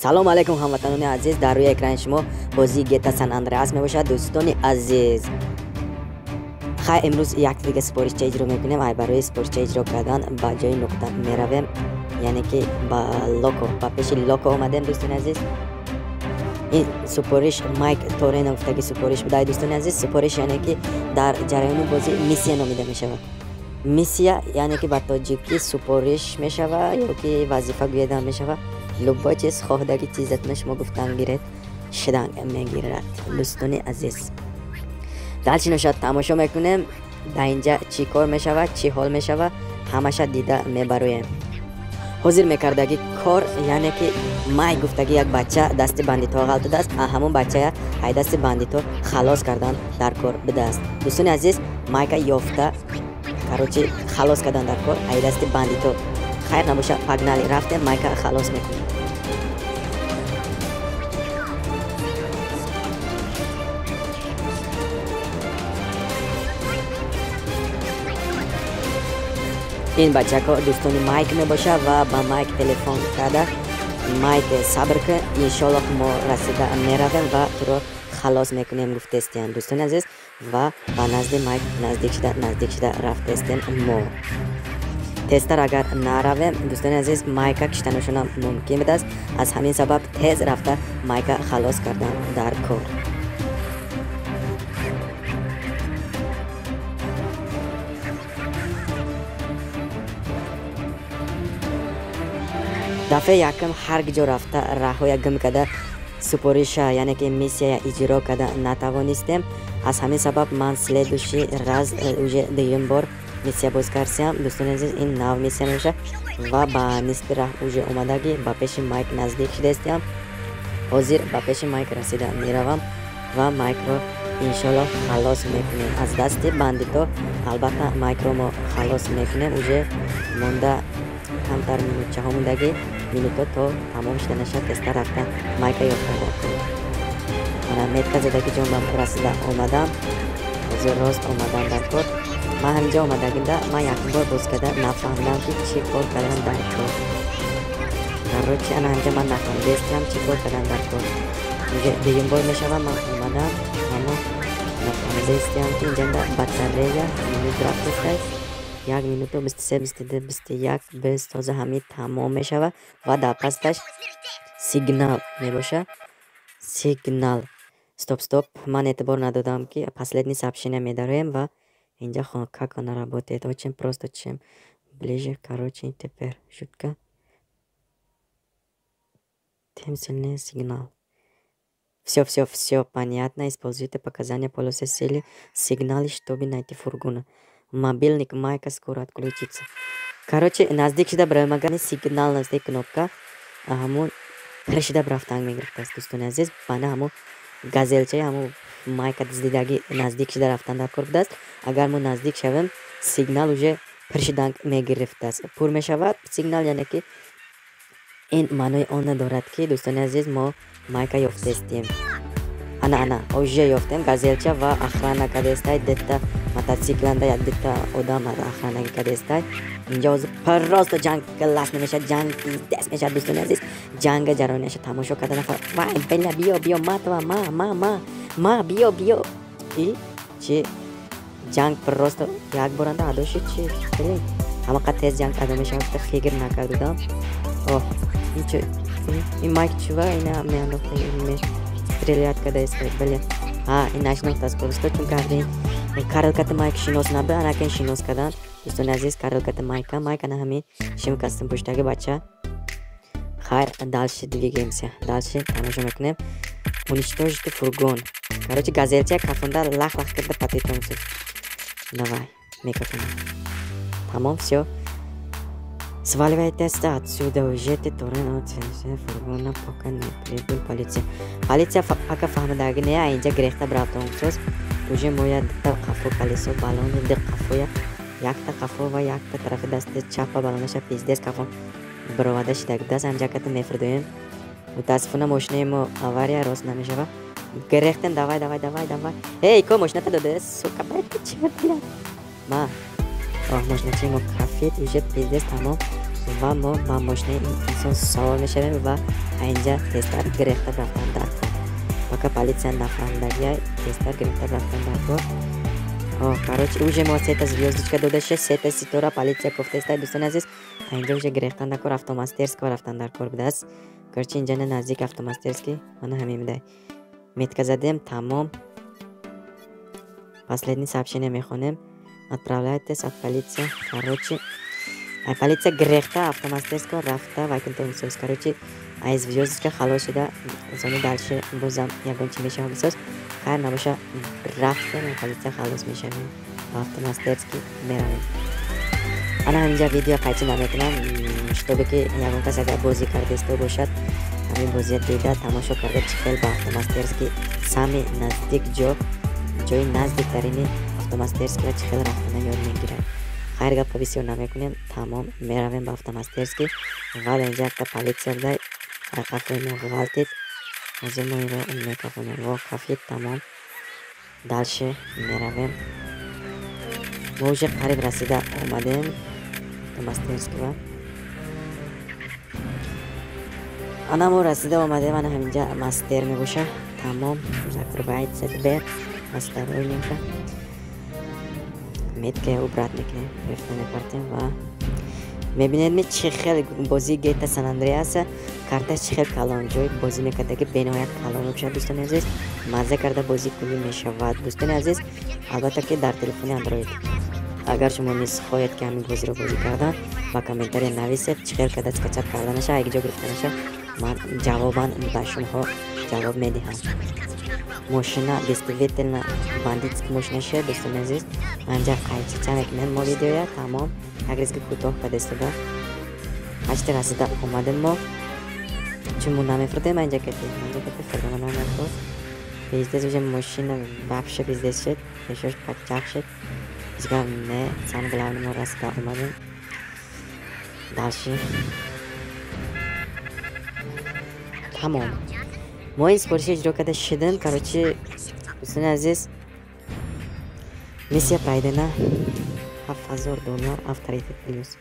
Салом алейкум, ҳамватанони азиз. Дар рӯи экрани шумо бозии GTA San Andreas мебошад, дӯстони азиз. Хай, имрӯз як дига супоришча иҷро мекунем. Ай барои супоришча иҷро кардан ба ҷои нуқта меравем, яъне ки ба Локо, ба пеши Локо омадем, дӯстони азиз. Ин супориш Майк Торено гуфтаги супориш буда, дӯстони азиз. Супориш, яъне ки дар ҷараёни бозӣ миссия номида мешавад. Миссия, яъне ки ба тоҷикӣ супориш мешава ё ки вазифа гӯяда мешава. Любой чиз, хоҳдаги чизатона шумо гуфтан гиред, шидан мегирад, дӯстони азиз. Дальше ношад тамошо мекунем, дар инҷа чӣ кор мешавад, чӣ ҳол мешава, ҳамаша дида мебароем. Ҳозир мекардаги кор, яъне ки Майк гуфтаги як бача дасти бандитҳо ғалтидааст, ҳамон бачая ай дасти бандитҳо халос кардан дар кор бидааст, дӯстони азиз. Майка ёфта, короче, халос кардан дар кор ай дасти бандитҳо. Хайр набоша, погнали, рафтем, Майка халос мекунем. Ин бачако дӯстони Майк мебошад ва ба Майк телефон карда: «Майк, сабр кун, иншоллоҳ мо расида меравем ва туро халос мекунем», гуфтестиям, дӯстони азиз. Ва ба назди Майк наздик шуда, наздик шуда рафтестем мо. Тезтар агар наравем, дӯстони азиз, Майка киштанашонам мумкин будааст. Аз ҳамин сабаб тез рафта Майка халос кардан дар кор. Дафъаи якум ҳар ҷо рафта, раҳҳоя гум карда, супориша, яъне ки миссия иҷро карда натавонистем. Аз ҳамин сабаб ман следующий раз, уже дуюм бор миссия боз кардсиям, дӯстони азиз. Ин нав миссия мебошад ва ба нисфи раҳ уже омадагӣ, ба пеши Майк наздик шудаистиям. Ҳозир ба пеши Майк расида меравам ва Майкро иншоллоҳ халос мекунем аз дасти бандито. Албатта, Майкро мо халос мекунем. Уже монда камтар минутчаҳо мондагӣ, минуто то тамом шуданаша. Тезтар рафта Майка ёфта дар кор. Мана метка задаги ҷонбам расида омадам. Ҳозир рост омадам дар кор. Ман ҳаминҷо омадагида, ман якум бор боз карда нафаҳмидам, ки чӣ кор кардан дар кор. Короче, ана ҳаминҷа ман нафаҳмидастам, чӣ кор кардан дар кор. Уже дуюм бор мешавам ман омадам, аммо нафаҳмидастиям, ки инҷанда батарея минут рафтестай. 1 минуту 23, 22, 21, 20, тоза ҳамин тамом мешавад ва дар пасташ сигнал мебошад, сигнал. Стоп, стоп, ман эътибор надодам, ки последний сообщение медароем ва инҷа как она работает. Очень просто: чем ближе, короче, теперь шутка, тем сильнее сигнал. Все, все, все понятно. Используйте показания полосы силы сигналы, чтобы найти фургона. Мобильник Майка скоро отключится. Короче, наздик шуда барои сигнал наздик кнопка ҳамун пир шуда рафтанг мегирифтааст, дӯстони азиз. Бана ҳамун газелчаи ҳамун Майка дуздидаги наздик шуда рафтан дар кор будааст. Агар мо наздик шавем, сигнал уже пир шудан мегирифтааст, пур мешавад сигнал. Яъне ки ин маънои он надорад, ки, дӯстони азиз, мо Майка ёфтестем. Ана, ана, уже ёфтем газелча ва охрана кадестай. Дета мотоцикланда як дета одам охрана кадестай. Инҷа ҳозир просто ҷанг класс намешавад, ҷанг пиздец мешавад, дӯстони азиз. Ҷанга ҷараёнаша тамошо карда нафар. Вай, бля, биё, биё, матва, ма, ма, ма, ма, биё, биё. И чи ҷанг просто як боранда адо шид, чи? Блин, ҳамақа тез ҷанг адо мешавад, фикр накардудам. О, ин чи, ин Майк чува ина меандохта, стрелять кадаистай, блин. А ин нашинохтааст просто, чун карди Карл кати Майк шинос набуд, анакен шинос кардан, дӯстони азиз. Карл кати Майка, Майк ана ҳамин шим кастим пуштаги бача. Хайр, дальше двигаемся, дальше тамошо мекунем. Уничтожить фургон. Короче, газелча кафонда лах лах карда патитонсу. Давай, мекафонам. Тамом, все. Сваливайте отсюда, уезжайте Торрен от фургона, пока не прибыл полиция. Полиция пока фаҳмидаги не, а инҷа гирехта брафтонсоз. Уже моя дта қафо колесо балони ди қафоя, якта қафо ва якта тарафи дасти чапа балонаша пиздец қафо бароварда шидагидаст. Ҳамҷаката мефирдоем. Мутаассифона, мошинаи мо авария, рост намешава. Гирехтем, давай, давай, давай, давай. Эй, ко мошината дода, сука, блядь, чи, блядь. Ма, оҳ, мошиначаи мо кафид, уже пиздец тамом. Ва мо ба мошинаи инсон савор мешавем ва инҷа тезтар гирехта рафтан дар кор. Пока полиция нафаҳмидагия, тезтар гирехта рафтан дар кор. Короче, уже мо сета звёздочка дода шуд, сета ситора, полиция кофтеста, дӯстони азиз. Инҷа уже гирехтан дар кор, автомастерского рафтан дар кор будааст. Короче, инҷа на наздик автомастерский, мана ҳамин будай. Метка задем, тамом. Последний сообщение мехонем. Отправляйтесь от полиция. Короче, ай полиция гирехта автомастерского рафта вайкунтон. Короче, ай звёздочка халос шуда, зони дальше бозам ягон чи мешава бисоз. Хайр набоша, рафтем, полиция халос мешавем. Ба автомастерский меравем. Ана ҳаминҷа видео қайчи намекунам, чтобы ки ягон кас агар бозӣ кардесто бошад, ҳамин бозия дида, тамошо карда, чӣ хел ба автомастерский сами наздик ҷо, ҷои наздиктарини автомастерскийро чӣ хел рафтана ёд мегирад. Хайр, гапа бисёр намекунем, тамом, меравем ба автомастерский. Ва дар инҷа якта полиция будай, қафои мо ғалтид. Ҳозир мо инро мекафонем. Во, кафид, тамом. Дальше меравем. Мо уже қариб расида омадем автомастерскийва. Ана мо расида омадем, ана ҳаминҷа мастер мебоша. Тамом, закрывается дверь. Осторожненько. Метка убрать мекунем, гирифта мепартем ва мебинед ми чӣ хел бозии GTA San Andreas карта чӣ хел калон, ҷои бозӣ мекарда ки бениҳоят калон мебошад, дӯстони азиз. Мазза карда бозӣ кунӣ мешавад, дӯстони азиз, албатта ки дар телефони Android. Агар шумо низ хоҳед ки ҳамин бозиро бозӣ кардан, ба комментария нависед чӣ хел карда скачать карданаша, як ҷо гирифтанаша, ман ҷавобан ба шумоҳо ҷавоб медиҳам. Мошина действительно бандитский мошина шуд, дӯстони азиз. Анҷа қайчича мекунем мо видеоя, тамом, як ризки кӯтоҳ карда истода. Ҳашти расида омадем мо. Чун мо намефурдем анҷа кати, анҷа кати фурдана намефурд. Пиздец, уже мошина вообще пиздец шуд, пешош пачақ шуд. Ҳеҷ гап не, самое главное мо расида омадем. Дальше. Тамом. Мо ин супоришро иҷро карда шудем. Короче, дӯстони азиз, миссия пройдена, $7000 авторитет плюс.